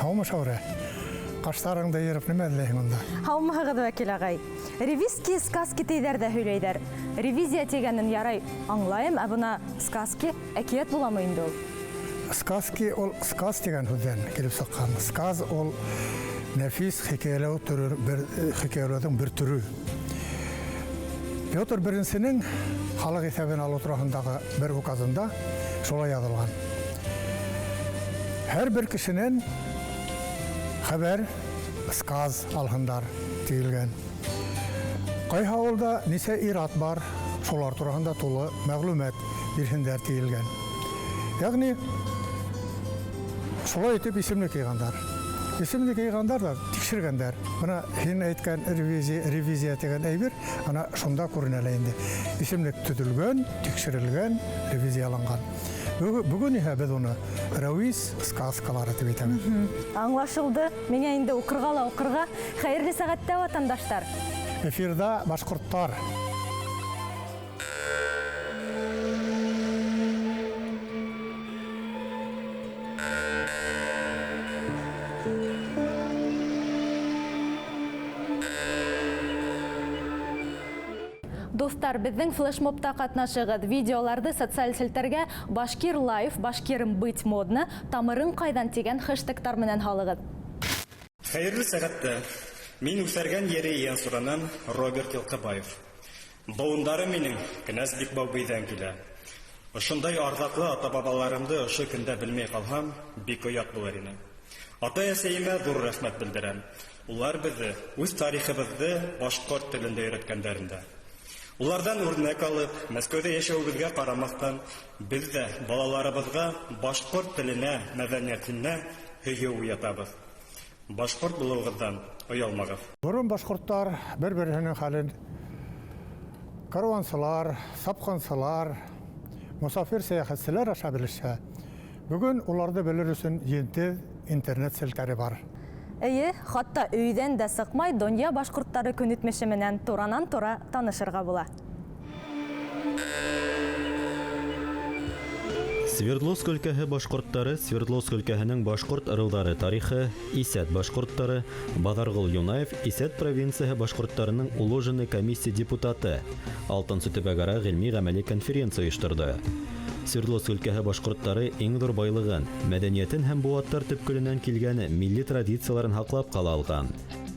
Һаумы, Шәүрә? Ҡаштарыңды йырып нимә эҙләйһең унда? Һаумыһығыҙ, Вәкил ағай. Ревизские сказки тейҙәр ҙә һөйләйҙәр. Ревизия тигәнен ярай аңлайым, ә бына сказки әкиәт буламы инде ул? Сказки ул сказ тигән һүҙҙән килеп сыҡҡан. Сказ ул нәфис хикәйәләү төрө, бер хикәйәләүҙең бер төрө. Петр Беренсенең халыҡ иҫәбен алыу тураһындағы бер указында шулай яҙылған. Һәр бер кешенән хәбәр, сказ алһындар, тиелгән. Ҡайһы ауылда нисә ир-ат бар, шулар тураһында тулы мәғлүмәт бирһендәр, тиелгән. Ягъни, шулай итеп исемлек йыйғандар. Исемлек йыйғандар да тикшергәндәр. Бына һин әйткән ревизия, ревизия тигән әйбер, ана шунда күренә лә инде. Исемлек төҙөлгән, тикшерелгән, ревизияланған. Бөгөн иһә беҙ уны Рәүис сказкалары тип әйтәбеҙ. Аңлашылды. Миңә инде уҡырға ла уҡырға. Хәйерле сәғәттә, ватандаштар! Эфирҙа башҡорттар. Дуҫтар, беҙҙең флешмобта ҡатнашығыҙ. Видеоларҙы социаль селтәргә Башкир лайф, Башкирым быть модно, Тамырың ҡайҙан тигән хэштегтар менән һалығыҙ. Хәйерле сәғәттә! Мин Үҫәргән ере Ейәнсуранан Роберт Йылҡыбаев. Быуындарым минең кенәз Бикбау бейҙән килә. Ошондай арҙаҡлы ата-бабаларымды ошо көндә белмәй ҡалһам, бик оят булыр ине. Атай-әсәйемә ҙур рәхмәт белдерәм. Улар беҙҙе үҙ тарихыбыҙҙы башҡорт телендә өйрәткәндәрендә. Уларҙан үрнәк алып, Мәскәүҙә йәшәүебеҙгә ҡарамаҫтан, беҙ ҙә балаларыбыҙға башҡорт теленә, мәҙәниәтенә һөйөү уятабыҙ. Башҡорт булыуығыҙҙан оялмағыҙ. Борон башҡорттар бер-береһенең хәлен каруансылар, сапҡынсылар, мосафир-сәйәхәтселәр аша белешһә, бөгөн уларҙы белер өсөн ентеҙ интернет селтәре бар. Эйе, хатта өйҙән дә сыҡмай донъя башҡорттары көнитмеше менән туранан-тура танышырға була. Свердловск өлкәһе башҡорттары Свердловск өлкәһенең башҡорт ырыуҙары тарихы, Исәт башҡорттары, Баҙарғол Юнаев Исәт провинцияһы башҡорттарының уложенный комиссия депутаты, алтынсы төбәк-ара ғилми-ғәмәли конференция ойошторҙо. Свердловск өлкәһе башҡорттары иң ҙур байлығын, мәҙәниәтен һәм быуаттар төпкөлөнән килгән милли традицияларын һаҡлап ҡала алған.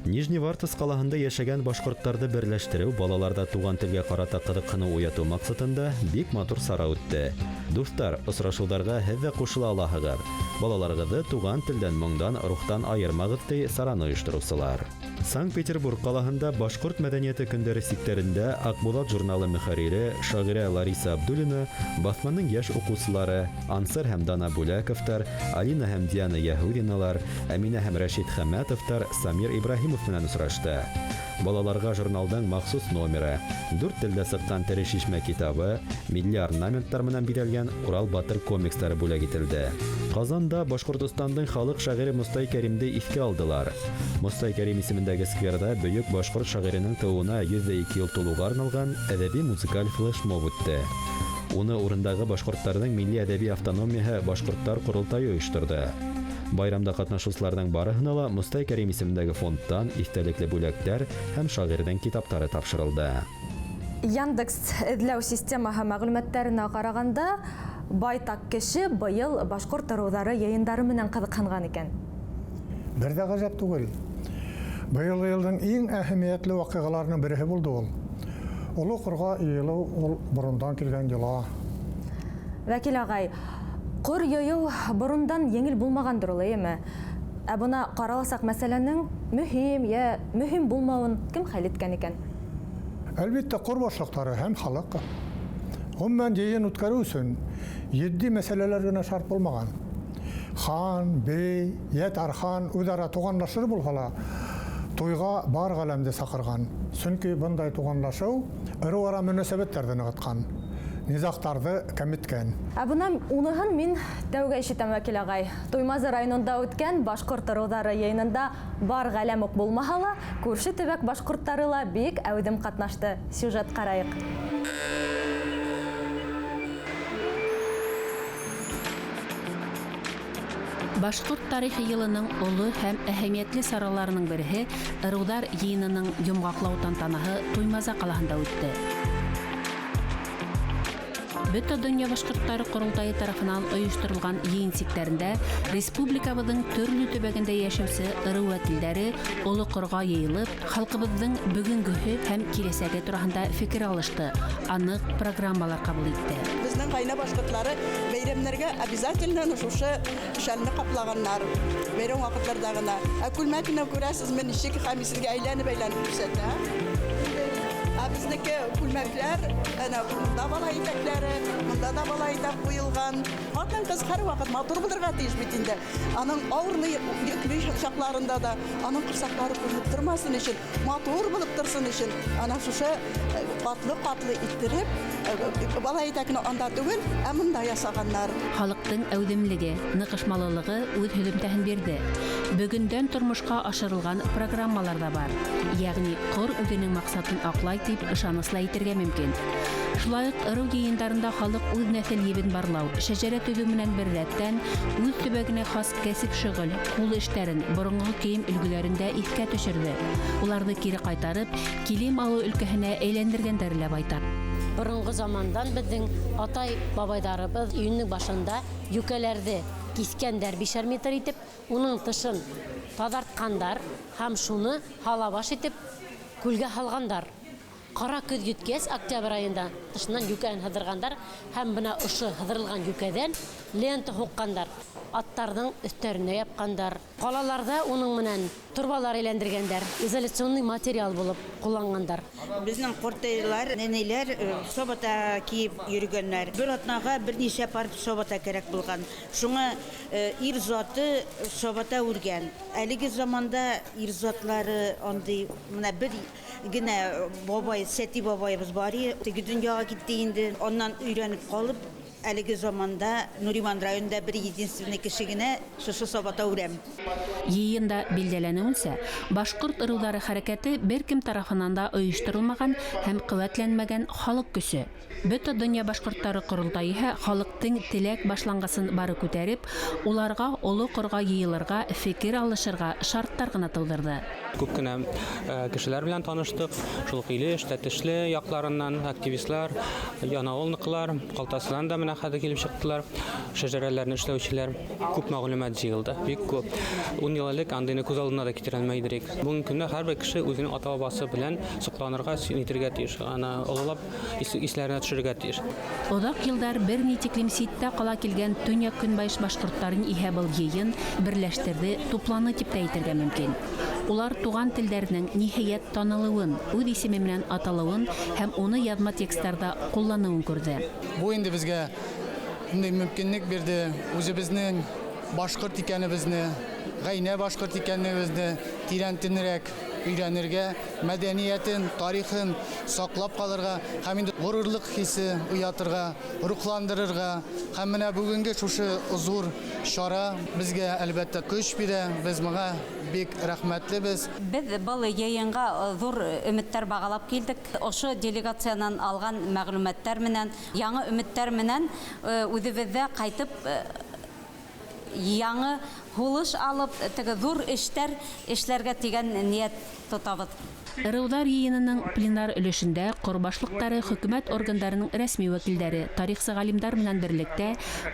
Нижневартовск ҡалаһында йәшәгән башҡорттарҙы берләштереү, балаларҙа туған телгә ҡарата ҡыҙыҡһыныу уятыу маҡсатында бик матур сара үтте. Дуҫтар, осрашыуҙарға һеҙ ҙә ҡушыла алаһығыҙ. Балаларығыҙҙы туған телдән, моңдан, рухтан айырмағыҙ, ти сараны ойоштороусылар. Санкт-Петербург ҡалаһында Башҡорт мәҙәниәте көндәре сиктәрендә Аҡбулат журналы мөхәррире, шағирә Лариса Абдуллина баҫманың йәш уҡыусылары Ансар һәм Дана Бүләковтар, Алина һәм Диана Яһүдиналар, Әминә һәм Рәшит Хәмәтовтар, Самир Ибраһимов менән осрашты. Балаларга журналдың махсус номеры, дүрт телдә сыккан Тере чишмә китабы, милли орнаментлар менән бизәлгән Урал батыр комикслары бүләк ителде. Казанда Башкортостандың халык шагыйре Мостай Кәримде искә алдылар. Мостай Кәрим исемендәге скверда бөек башкорт шагыйренең тууына 102 ел тулуга арналган әдәби-музыкаль флешмоб үтте. Уны урындагы башкортларның милли әдәби автономияһе Башкортлар корылтае оештырды. Байрамда катнашучыларның барыһына ла Мостай Кәрим исемендәге фондтан истәлекле бүләкләр һәм шагыйрьнең китаплары тапшырылды. Яндекс эҙләү системаһы мәгълүматтарына ҡарағанда, байтаҡ кеше быйыл башҡорт ырыуҙары йыйындары менән ҡыҙыҡһынған икән. Бер ҙә ғәжәп түгел. Быйылғы йылдың иң әһәмиәтле ваҡиғаларының береһе булды ул. Оло ҡорға йыйылыу ул борондан килгән йола. Вәкил ағай, ҡор йыйыу борондан еңел булмағандыр ул, эйеме? Ә бына ҡараласаҡ мәсьәләнең мөһим йә мөһим булмауын кем хәл иткән икән? Әлбиттә, ҡор башлыҡтары һәм халыҡ. Ғөмүмән, йыйын үткәреү өсөн етди мәсьәләләр генә шарт булмаған. Хан, бей, йә тархан үҙ-ара туғанлашыр булһа ла, туйға бар ғаләмде саҡырған. Сөнки бындай туғанлашыу ырыу-ара мөнәсәбәттәрҙе нығытҡан, низағтарҙы кәметкән. Ә бына уныһын мин тәүгә ишетәм, Вәкил ағай. Туймазы районында үткән башҡорт ырыуҙары йыйынында бар ғаләм уҡ булмаһа ла, күрше төбәк башҡорттары ла бик әүҙем ҡатнашты. Сюжет ҡарайыҡ. Башҡорт тарихы йылының оло һәм әһәмиәтле сараларының береһе Ырыуҙар йыйынының йомғаҡлау тантанаһы Туймаза ҡалаһында үтте. Бөтә донъя башҡорттары ҡоролтайы тарафынан ойошторолған йыйын сиктәрендә республикабыҙҙың төрлө төбәгендә йәшәүсе ырыу вәкилдәре оло ҡорға йыйылып, халҡыбыҙҙың бөгөнгөһө һәм киләсәге тураһында фекер алышты, аныҡ программалар ҡабул итте. Беҙҙең ғаилә башҡорттары бәйрәмдәргә обязательно шушы шәлне ҡаплағандар, бәйрәм ваҡытларҙа ғына. Ә күлмәкенә күрәсезме, нисек хәмисергә әйләнеп-әйләнеп күрһәтә. Ә беҙҙеке күлмәкләр, әнә бында бала итәкләре, бында да бала итәк ҡуйылған. Ҡатын-ҡыҙ һәр ваҡыт матур булырға тейеш бит инде. Аның ауырлы йөклө чаҡларында да аның ҡорсаҡлары күренеп тормаһын өсөн, матур булып торһон өсөн, ана шушы ҡатлы-ҡатлы иттереп, бала итәкне анда түгел, ә мында ясағандар. Халыҡтың әүҙемлеге, ныҡышмалылығы үҙ һөҙөмтәһен бирҙе. Бөгөндән тормошҡа ашырылған программалар ҙа бар. Йәғни ҡор үҙенең маҡсатын аҡлай тип ышаныслы әйтергә мөмкин. Шулай уҡ ырыу йыйындарында халыҡ үҙ нәҫел ебен барлау, шәжәрә төҙөү менән бер рәттән үҙ төбәгенә хас кәсеп шөғөл, ҡул эштәрен, боронғо кейем өлгөләрен дә иҫкә төшөрҙө. Уларҙы кире ҡайтарып, килем алыу өлкәһенә әйләндергәндәре лә байтаҡ. Боронғо замандан беҙҙең атай-бабайҙарыбыҙ өйөнөң башында йүкәләрҙе киҫкәндәр бишәр метр итеп, уның тышын таҙартҡандар һәм шуны һалабаш итеп күлгә һалғандар. Ҡара көҙ еткәс, октябрь айында тышынан йүкәһен һыҙырғандар һәм бына ошо һыҙырылған йүкәҙән лента һуҡҡандар, аттарҙың өҫтәренә япҡандар. Ҡалаларҙа уның менән торбалар әйләндергәндәр, изоляционный материал булып ҡулланғандар. Беҙҙең ҡортайлар, нәнәйләр сабата кейеп йөрөгәндәр. Бер атнаға бер нисә пар сабата кәрәк булған. Шуңа ир заты сабата үргән. Әлеге заманда ир затлары андый менә бер генә бабай, Сәти бабайыбыҙ бар ине, теге донъяға китте инде. Аннан өйрәнеп ҡалып, әлеге заманда Нуриман районында бер единственный кеше генә шушы сабата үрәм. Йыйында билдәләнеүенсә, башҡорт ырыуҙары хәрәкәте бер кем тарафынан да ойошторолмаған һәм ҡеүәтләнмәгән халыҡ көсө. Бөтә донъя башҡорттары ҡоролтайы иһә халыҡтың теләк башланғысын бары күтәреп, уларға оло ҡорға йыйылырға, фекер алышырға шарттар ғына тыуҙырҙы. Күп кенә кешеләр белән таныштыҡ, шул уҡ Илеш, Тәтешле яҡларынан активистлар, Янаулныҡылар, Ҡалтасынан да менә хәҙер килеп сыҡтылар, шәжәрәләрне эшләүселәр. Күп мәғлүмәт йыйылды, бик күп. 10 йыл элек андыйны күҙ алдына да килтерә алмай идек. Бөгөнгө көндә һәр бер кеше үҙенең ата-бабасы белән соҡланырға, нитергә тейеш, ана ололап исләренә төшөргә тейеш. Оҙаҡ йылдар бер ни тиклем ситтә ҡала килгән төньяҡ-көнбайыш башҡорттарын иһә был йыйын берләштерҙе, тупланы тип тә әйтергә мөмкин. Улар туған телдәренең ниһайәт танылыуын, үҙ исеме менән аталыуын һәм уны яҙма тексттарҙа ҡулланыуын күрҙе. Бу инде беҙгә шундай мөмкинлек бирҙе, үҙебеҙҙең башҡорт икәнебеҙҙе, ғәйнә башҡорт икәнебеҙҙе тирәнтенерәк өйрәнергә, мәҙәниәтен, тарихын саҡлап ҡалырға һәм инде ғорурлыҡ хисе уятырға, рухландырырға. Һәм менә бөгөнгө шушы ҙур чара беҙгә әлбәттә көс бирә, беҙ быға бик рәхмәтлебеҙ. Беҙ был йыйынға ҙур өмөттәр бағалап килдек. Ошо делегациянан алған мәғлүмәттәр менән, яңы өмөттәр менән үҙебеҙҙә ҡайтып яңы һулыш алып, теге ҙур эштәр эшләргә тигән ниәт тотабыҙ. Ырыуҙар йыйынының пленар өлөшөндә ҡор башлыҡтары, хөкүмәт органдарының рәсми вәкилдәре, тарихсы ғалимдар менән берлектә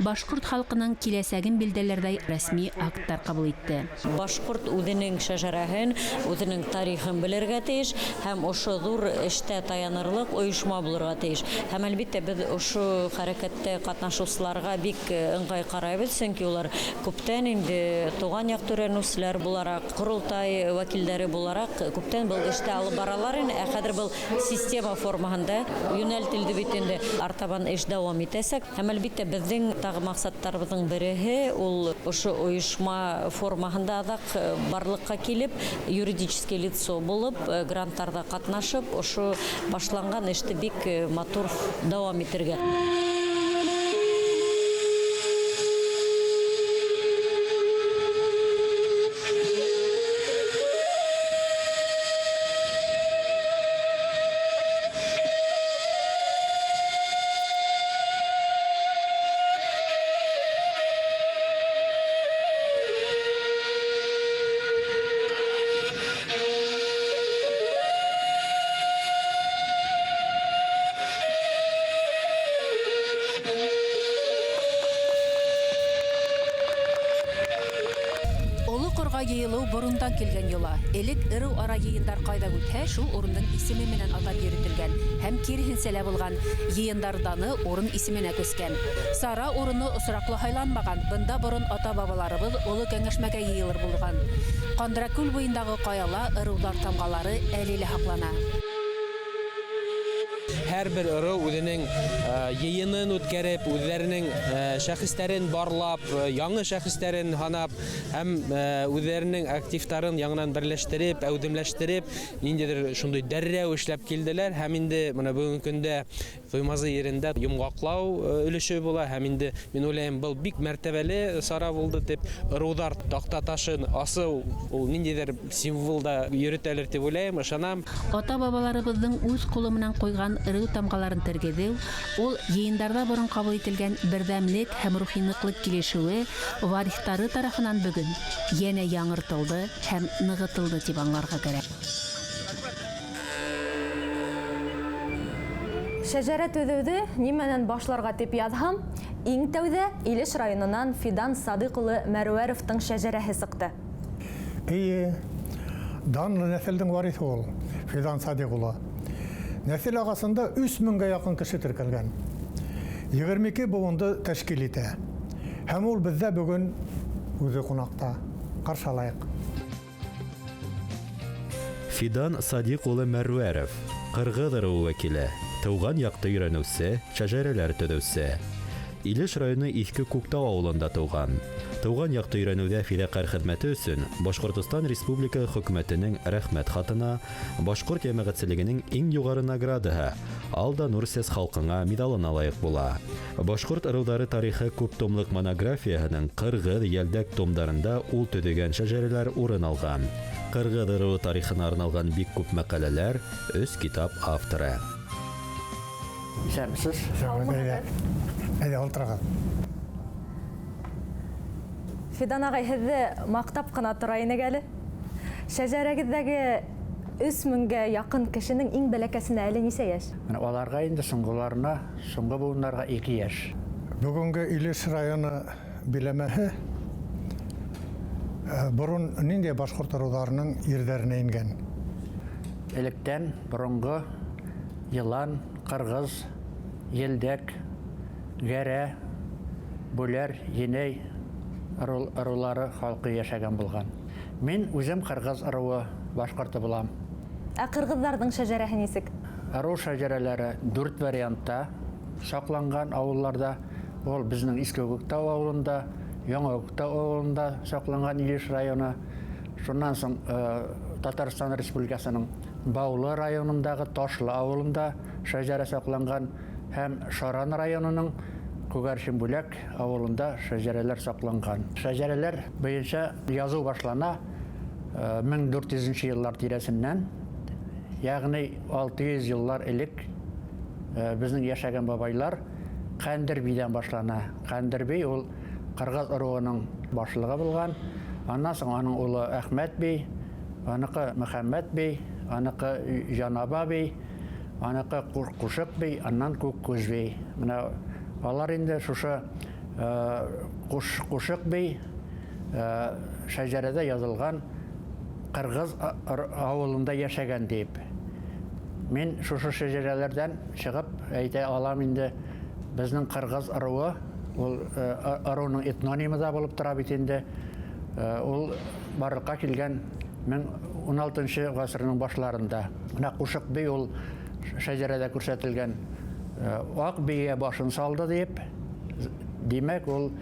башҡорт халҡының киләсәген билдәләрҙәй рәсми акттар ҡабул итте. Башҡорт үҙенең шәжәрәһен, үҙенең тарихын белергә тейеш һәм ошо ҙур эштә таянырлыҡ ойошма булырға тейеш. Һәм әлбиттә беҙ ошо хәрәкәттә ҡатнашыусыларға бик ыңғай ҡарайбыҙ, сөнки улар күптән инде тыуған яҡ өйрәнеүселәр булараҡ, ҡоролтай вәкилдәре булараҡ күптән был эштә алып баралар ине. Ә хәҙер был система формаһында йүнәлтелде бит инде, артабан эш дауам итәсәк. Һәм әлбиттә беҙҙең тағы маҡсаттарыбыҙҙың береһе ул ошо ойошма формаһында аҙаҡ барлыҡҡа килеп, юридический лицо булып, гранттарҙа ҡатнашып, ошо башланған эште бик матур дауам итергә. Оло ҡорға йыйылыу борондан килгән йола. Элек ырыу ара йыйындар ҡайҙа үтһә, шул урындың исеме менән атап йөрөтөлгән һәм киреһенсә лә булған. Йыйындар даны урын исеменә күскән. Сара урыны осраҡлы һайланмаған. Бында борон ата-бабаларыбыҙ оло кәңәшмәгә йыйылыр булған. Ҡандракүл буйындағы ҡаяла ырыуҙар тамғалары әле лә һаҡлана. Һәр бер ырыу үҙенең йыйынын үткәреп, үҙҙәренең шәхестәрен барлап, яңы шәхестәрен һанап һәм үҙҙәренең активтарын яңынан берләштереп, әүҙемләштереп, ниндәйҙер шундай дәррәү эшләп килделәр. Һәм инде бына бөгөнгө көндә Туймазы ерендә йомғаҡлау өлөшө була. Һәм инде мин уйлайым, был бик мәртәбәле сара булды тип, ырыуҙар таҡта ташын асыу ул ниндәйҙер символ да йөрөтәлер тип уйлайым, ышанам. Ата-бабаларыбыҙҙың үҙ ҡулы менән ҡуйған ырыу тамғаларын тергеҙеү, ул йыйындарҙа борон ҡабул ителгән берҙәмлек һәм рухи ныҡлыҡ килешеүе варихтары тарафынан бөгөн йәнә яңыртылды һәм нығытылды тип аңларға кәрәк. Шәжәрә төҙөүҙе нимәнән башларға тип яҙһам, иң тәүҙә Илеш районынан Фидан Садыҡ улы Мәрүәровтың шәжәрәһе сыҡты. Эйе, данлы нәҫелдең вариҫы ул, Фидан Садыҡ улы. Нәҫел ағасында 3000-гә яҡын кеше теркәлгән. 22 быуынды тәшкил итә. Һәм ул беҙҙә бөгөн үҙе ҡунаҡта. Ҡаршы алайыҡ. Фидан Садиҡ улы Мәрүәров, ҡырғыҙ ырыуы вәкиле, тыуған яҡты өйрәнеүсе, шәжәрәләр төҙөүсе. Илеш районы Иҫке Күктау ауылында тыуған. Тыуған яҡты өйрәнеүҙә фиҙаҡәр хеҙмәте өсөн Башҡортостан Республика хөкүмәтенең рәхмәт хатына, башҡорт йәмәғәтселегенең иң юғары наградаһы Алда Нурсес халҡыңа миҙалына лайыҡ була. Башҡорт ырыуҙары тарихы күп томлыҡ монографияһының ҡырғыҙ йәлдәк томдарында ул төҙөгән шәжәрәләр урын алған. Ҡырғыҙ ырыуы тарихына арналған бик күп мәҡәләләр, 3 китап авторы. Исәнмесез. Әйҙә, ултырығыҙ. Фидан ағай, һеҙҙе маҡтап ҡына тора инек әле. Шәжәрәгеҙҙәге 3000-гә яҡын кешенең иң бәләкәсенә әле нисә йәш? Менә аларға инде соңғоларына, соңғы быуындарға 2 йәш. Бөгөнгө Илеш районы биләмәһе борон ниндәй башҡорт ырыуҙарының ерҙәренә ингән? Электән боронғо йылан, ҡырғыҙ, елдәк, гәрә, бүләр, енәй ырыулары халҡы йәшәгән булған. Мин үҙем ҡырғыҙ ырыуы башҡорто булам. Ә ҡырғыҙҙарҙың шәжәрәһе нисек? Ырыу шәжәрәләре 4 вариантта саҡланған ауылларҙа. Ул беҙҙең Иҫке Күктау ауылында, Яңы Күктау ауылында саҡланған Илеш районы. Шунан һуң Татарстан Республикасының Баулы районындағы Ташлы ауылында шәжәрә саҡланған һәм Шаран районының Күгәрсенбүләк ауылында шәжәрәләр саҡланған. Шәжәрәләр буйынса языу башлана 1400 йыллар тирәсеннән, ягъни 600 йыллар элек беҙҙең йәшәгән бабайлар Ҡәндербейҙән башлана. Ҡәндербей ул ҡырғыҙ ырыуының башлығы булған. Аннан һуң аның улы Әхмәт бей, аныҡы Мөхәммәт бей, аныҡы Жанаба бей, аныҡы Ҡушыҡ бей, аннан Күккүҙ бей. Бына алар инде шушы Ҡушыҡ бей шәжәрәҙә яҙылған ҡырғыҙ ауылында йәшәгән тип. Мин шушы шәжәрәләрҙән сығып әйтә алам инде, беҙҙең ҡырғыҙ ырыуы, ул ырыуның этнонимы да булып тора бит инде. Ул барлыҡҡа килгән 16-нчы ғасырның башларында. Бына Ҡушыҡ бей ул шәжәрәҙә күрһәтелгән аҡ бейгә башын салды тип, димәк, ул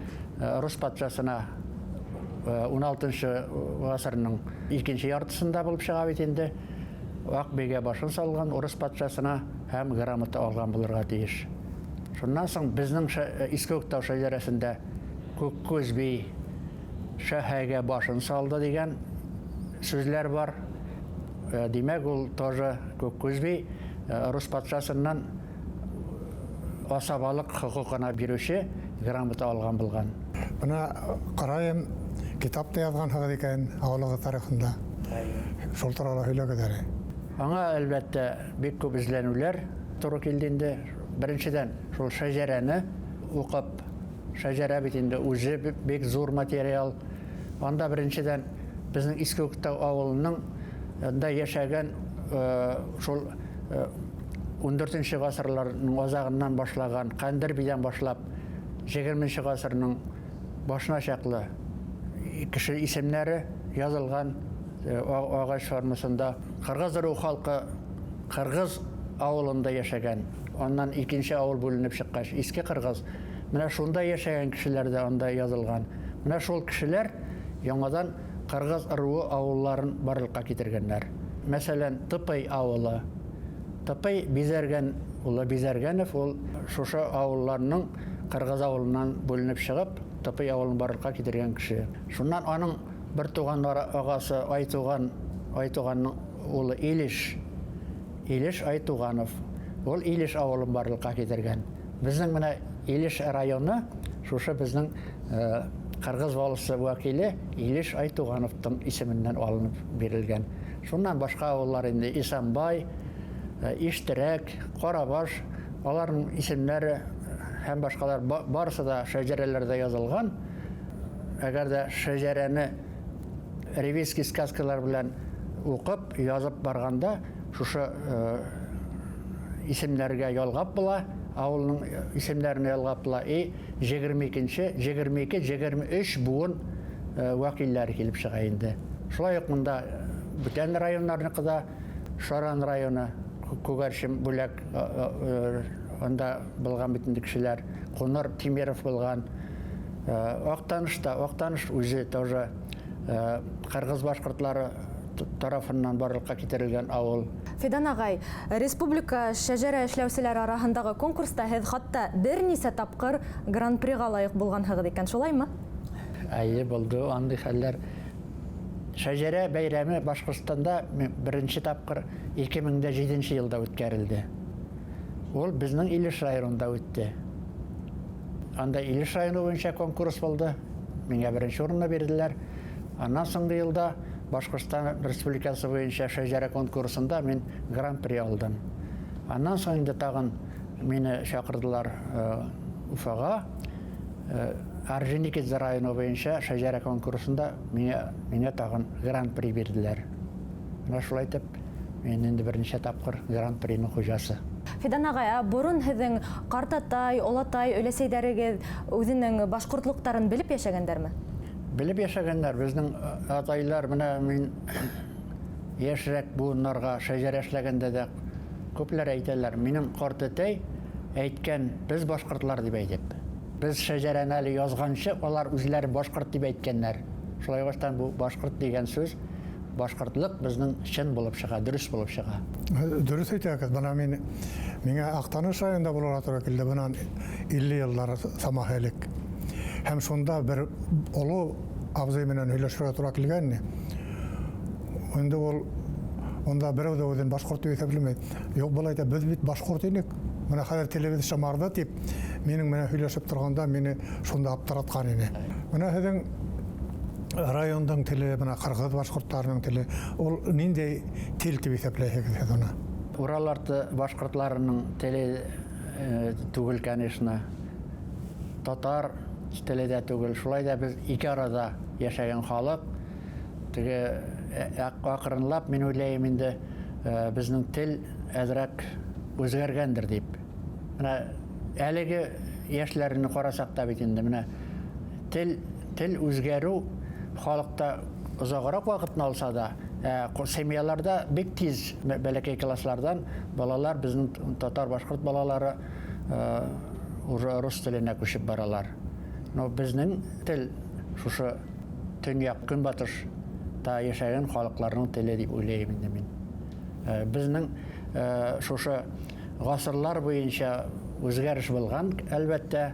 рус патшасына 16-нчы ғасырның икенсе яртыһында булып сыға бит инде. Аҡ бейгә башын салған урыс патшасына һәм грамота алған булырға тейеш. Шуннан һуң беҙҙең Иҫке Күктау шәжәрәһендә Күккүҙ бей шәһәргә башын салды тигән сүҙләр бар. Димәк, ул тоже Күккүҙ бей рус патшасынан асабалыҡ хоҡуҡына биреүсе грамота алған булған. Бына ҡарайым, китап та яҙғанһығыҙ икән ауылығыҙ тарихында. Шул турала һөйләгеҙ әле. Аңа, әлбәттә, бик күп эзләнеүләр тура килде инде. Беренсенән, шул шәжәрәне уҡып, шәжәрә бит инде үҙе бик ҙур материал. Анда беренсенән Безнең Иске Күктау авылының да яшәгән шул 14 гасырларның азагыннан башлаган, Кандер бидән башлап 20 гасырның башына чаклы кеше исемнәре язылган агач формасында. Кыргыз ыруы халкы Кыргыз авылында яшәгән. Аннан икенче авыл бүленеп чыккач, Иске Кыргыз. Менә шунда яшәгән кешеләр дә анда язылган. Менә шул кешеләр яңадан кыргыз ыруы авылларын барлыкка китергәннәр. Мәсәлән, Тыпый авылы. Тыпый Бизәргән улы Бизәргәнов ул шушы авылларның кыргыз авылыннан бүленеп чыгып, Тыпый авылын барлыкка китергән кеше. Шуннан аның бертуган агасы Айтуган, Айтуганның улы Илеш, Илеш Айтуганов. Ул Илеш авылын барлыкка китергән. Безнең менә Илеш районы шушы безнең кыргыз волосты вәкиле Илеш Айтугановтың исеменнән алынып бирелгән. Шуннан башка авыллар инде Исанбай, Иштирәк, Карабаш, аларның исемнәре һәм башкалар барысы да шәҗәрәләрдә язылган. Әгәр дә шәҗәрәне ревизский сказкалар белән укып, язып барганда, шушы исемнәргә ялгап була, авылның исемнәренә ялгап була. И 22-нче, 22, 23 буын вәкилләре килеп чыга инде. Шулай ук монда бүтән районнарныкы да, Шаран районы, Күгәрчен, Бүләк, анда булган бит инде кешеләр, Куныр, Тимеров булган. Актанышта, Актаныш үзе тоже кыргыз башкортлары тарафыннан барлыкка китерелгән авыл. Фидан агай, республика шәҗәрә эшләүчеләр араһындагы конкурста һеҙ хатта бер нисә тапҡыр гран-приға лайыҡ булғанһығыҙ икән, шулаймы? Әйе, булды андый хәлләр. Шәҗәрә бәйрәме Башкортстанда беренче тапкыр 2007 елда үткәрелде. Ул безнең Илеш районында үтте. Анда Илеш районы буенча конкурс булды. Миңа беренче урынны бирделәр. Аннан соңгы елда Башкортстан Республикасы буенча шәҗәрә конкурсында мин гран-при алдым. Аннан соң инде тагын мине чакырдылар Уфага. Орджоникидзе районы буенча шәҗәрә конкурсында миңа, миңа тагын гран-при бирделәр. Менә шулай итеп, мин инде берничә тапкыр гран-приның хуҗасы. Фидан агай, ә борын һеҙҙең ҡартатай, олатай, өләсәйҙәрегеҙ үҙенең башҡортлоҡтарын белеп йәшәгәндәрме? Белеп йәшәгәннәр. Безнең атайлар, менә мин яшьрәк буыннарга шәҗәрә эшләгәндә дә күпләр әйтәләр, минем картәтәй әйткән, без башкортлар дип әйтеп. Без шәҗәрәне әле язганчы, алар үзләрен башкорт дип әйткәннәр. Шулай булгачтан бу башкорт дигән сүз, башкортлык безнең чын булып чыга, дөрес булып чыга. Дөрес әйтәгез. Бына мин миңа Актаныш районында булырга туры килде бынан 50 еллар самаһы элек. Һәм шунда бер олы абзый менән һөйләшергә тура килгән. Инде ул унда берәү дә үзен башкорт дип исәпләмәй. Юк, болай әйтә, без бит башкорт инек. Менә хәзер телебез шомарды дип, минең менә һөйләшеп торганда мине шунда аптыраткан ине. Менә һеҙҙең райондың теле, менә кыргыз башкортларының теле, ул ниндәй тел дип иҫәпләйһегеҙ һеҙ уны? Урал арты башкортларының теле түгел, конечно. Татар теле дә түгел. Шулай да без ике арада яшәгән халык. Теге акрынлап, мин уйлайым инде, безнең тел әзрәк үзгәргәндер дип. Менә әлеге яшьләрне карасак та бит инде, менә тел, тел үзгәрү халыкта озаграк вакытны алса да, семьяларда бик тиз бәләкәй класслардан балалар, безнең татар-башкорт балалары уже рус теленә күчеп баралар. Но безнең тел шушы төньяк көнбатышта яшәгән халыкларның теле дип уйлыйм инде мин. Безнең шушы гасырлар буенча үзгәреш булган, әлбәттә,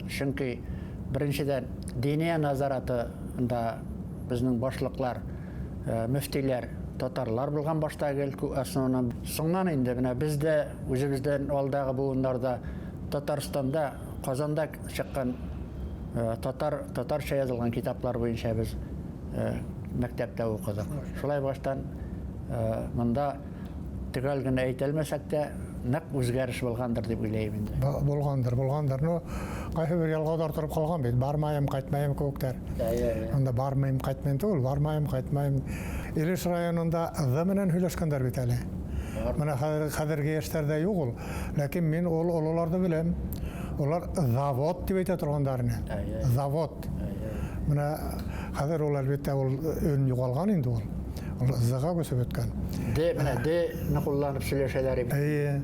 чөнки беренчедән диния назаратында безнең башлыклар, мөфтиләр татарлар булган башта гел основном. Соңнан инде менә без дә үзебездән алдагы буыннарда Татарстанда, Казанда чыккан татар татарча язылган китаплар буенча без мәктәптә укыдык. Шулай баштан монда төгәл генә әйтә алмәсәк тә, Нык үзгәреш булгандыр дип уйлыйм инде. Булгандыр, булгандыр. Ну, кайсы бер ялгаулар торып калган бит. Бармаем, кайтмаем кебектәр. Анда бармыйм, кайтмыйм түгел, бармаем, кайтмаем. Илеш районында Д менән һөйләшкәндәр бит әле. Менә хәзер хәзерге яшьләрдә юк ул. Ләкин мин ул олыларны беләм. Улар завод дип әйтә торганнар ине. Завод. Менә хәзер ул әлбәттә ул өн югалган инде ул. Ул З-га күчеп беткән. Д менә Д ны кулланып сөйләшәләр иде. Әйе.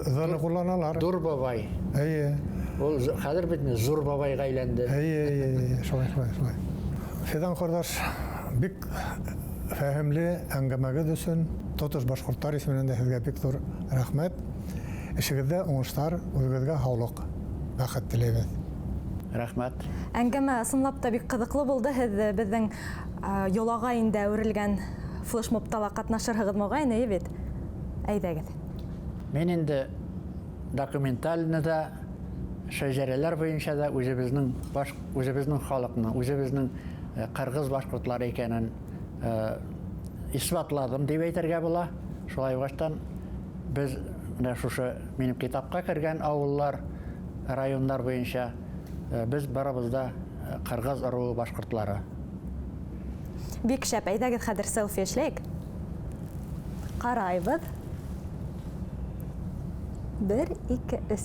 З-ны кулланалар. Дур бабай. Әйе. Ул хәзер бит зур бабайга әйләнде. Әйе, әйе, әйе, шулай, шулай, шулай. Фидан кордаш, бик фәһемле әңгәмәгез өчен тотыш башкортлар исеменнән дә сезгә бик зур рәхмәт. Эшегездә уңышлар, үзегезгә һаулык, бәхет теләйбез. Рәхмәт. Әңгәмә ысынлап та бик кызыклы булды. Һеҙ беҙҙең йолаға инде әүерелгән флешмобта ла ҡатнашырһығыҙ моғайын, эйе бит? Әйҙәгеҙ. Мин инде документально да, шәжәрәләр буйынса да үзебезнең баш, үзебезнең халыкның, үзебезнең кыргыз башкортлары икәнен исбатладым дип әйтергә була. Шулай булгачтан без менә шушы минем китапка кергән авыллар, районнар буенча без барыбыз да кыргыз ыруы башкортлары. Бик шәп, әйҙәгеҙ хәҙер селфи эшләйек. Ҡарайбыҙ. 1, 2, 3.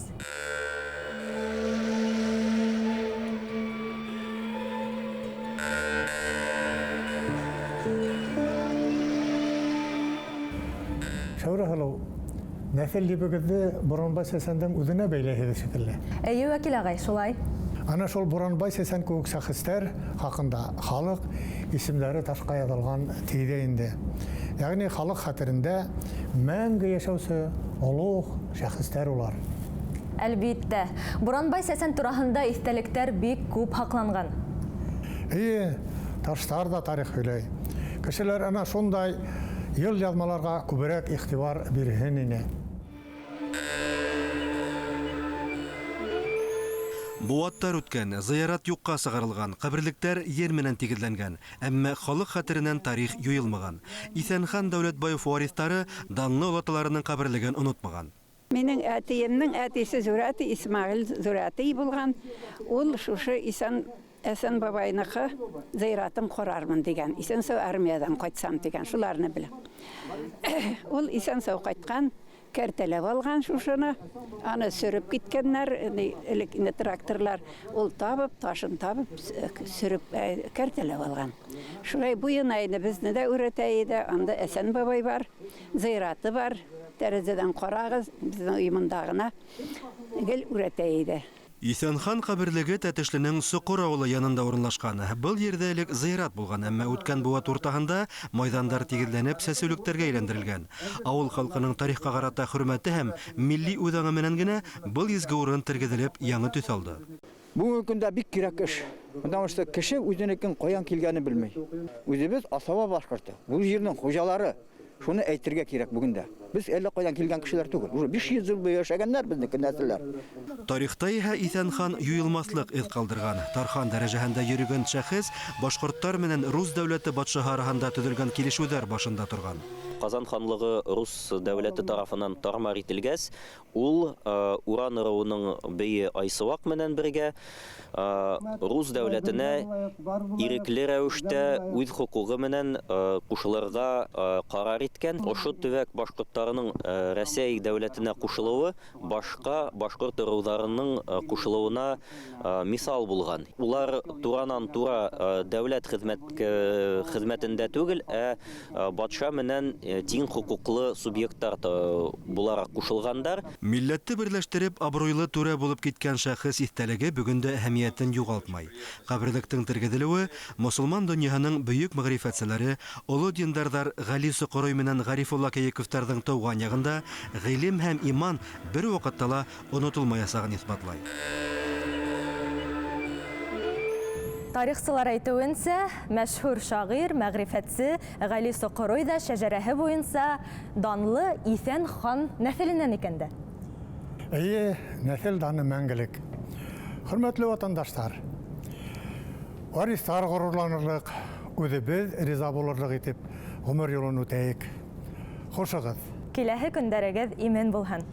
Шәүрә һылыу, нәҫел ебегеҙҙе Буранбай Сәсәндең үҙенә бәйләйһегеҙ шикелле. Эйе, Вәкил ағай, шулай. Ана шул Буранбай Сәсән кеүек шәхестәр хаҡында халыҡ исемдәре ташҡа яҙылған тейҙә инде. Ягъни халыҡ хәтерендә мәңге йәшәүсе олуғ шәхестәр улар. Әлбиттә, Буранбай Сәсән тураһында иҫтәлектәр бик күп һаҡланған. Эйе, таштар ҙа тарих һөйләй. Кешеләр ана шундай йыл яҙмаларға күберәк иғтибар бирһен ине. Быуаттар үткән, зыярат юҡҡа сығарылған, ҡәберлектәр ер менән тигеҙләнгән, әммә халыҡ хәтеренән тарих юйылмаған. Иҫәнхан Дәүләтбаев вариҫтары данлы олаталарының ҡәберлеген онотмаған. Минең әтейемдең әтейсе Зүрәти Исмәғил Зүрәти булған. Ул шушы Иҫән Әсән бабайныҡы зыяратын ҡорармын тигән. Иҫән-һау армиядан ҡайтсам тигән, шуларны беләм. Ул иҫән-һау ҡайтҡан, кәртәләп алған шушыны, аны сөрөп киткәннәр, элек инде тракторлар, ул табып, ташын табып, сөрөп, кәртәләп алған. Шулай буйына инде беҙҙе дә өйрәтә ине, анда Әсән бабай бар, зыяраты бар, тәрәзәдән ҡарағыҙ, беҙҙең өй мында ғына гел өйрәтә ине. Иҫәнхан ҡәберлеге Тәтешленең Соҡор ауылы янында урынлашҡан. Был ерҙә элек зыярат булған, әммә үткән быуат уртаһында майҙандар тигеҙләнеп сәсеүлектәргә әйләндерелгән. Ауыл халҡының тарихҡа ҡарата хөрмәте һәм милли үҙаңы менән генә был изге урын тергеҙелеп яңы төҫ алды. Бөгөнгө көндә бик кәрәк эш. Потому что кеше үҙенекен ҡайҙан килгәнен белмәй. Үҙебеҙ асаба башҡорто, был ерҙең хужалары. Шуны әйтергә кәрәк бөгөн дә. Беҙ әллә ҡайҙан килгән кешеләр түгел. Уже 500 йыл буйы йәшәгәндәр беҙҙең нәҫелләр. Тарихта иһә Иҫәнхан юйылмаҫлыҡ эҙ ҡалдырған. Тархан дәрәжәһендә йөрөгән шәхес башҡорттар менән Рус дәүләте батшаһы араһында төҙөлгән килешеүҙәр башында торған. Ҡазан ханлығы Рус дәүләте тарафынан тармар ителгәс, ул Уран ыруының бейе Айсыуаҡ менән бергә Рус дәүләтенә ирекле рәүештә үҙ хоҡуғы менән ҡушылырға ҡарар иткән. Ошо төбәк башҡорттарының Рәсәй дәүләтенә ҡушылыуы башҡа башҡорт ырыуҙарының ҡушылыуына миҫал булған. Улар туранан-тура дәүләт хеҙмәтендә түгел, ә батша менән тиң хоҡуҡлы субъекттар булараҡ ҡушылғандар. Милләтте берләштереп, абруйлы түрә булып киткән шәхес иҫтәлеге бөгөн дә әһәмиәтен юғалтмай. Ҡәберлектең тергеҙелеүе мосолман донъяһының бөйөк мәғрифәтселәре, оло диндарҙар Ғәли Соҡорой менән Ғарифулла Кәйековтарҙың тыуған яғында ғилем һәм иман бер ваҡытта ла онотолмаясағын иҫбатлай. Тарихсылар әйтеүенсә, мәшһүр шағир, мәғрифәтсе Ғәли Соҡорой ҙа шәжәрәһе буйынса данлы Иҫән хан нәҫеленән икән дә. Эйе, нәҫел даны мәңгелек. Хөрмәтле ватандаштар, вариҫтар ғорурланырлыҡ, үҙебеҙ риза булырлыҡ итеп ғүмер юлын үтәйек. Хушығыҙ. Киләһе көндәрегеҙ имен булһын!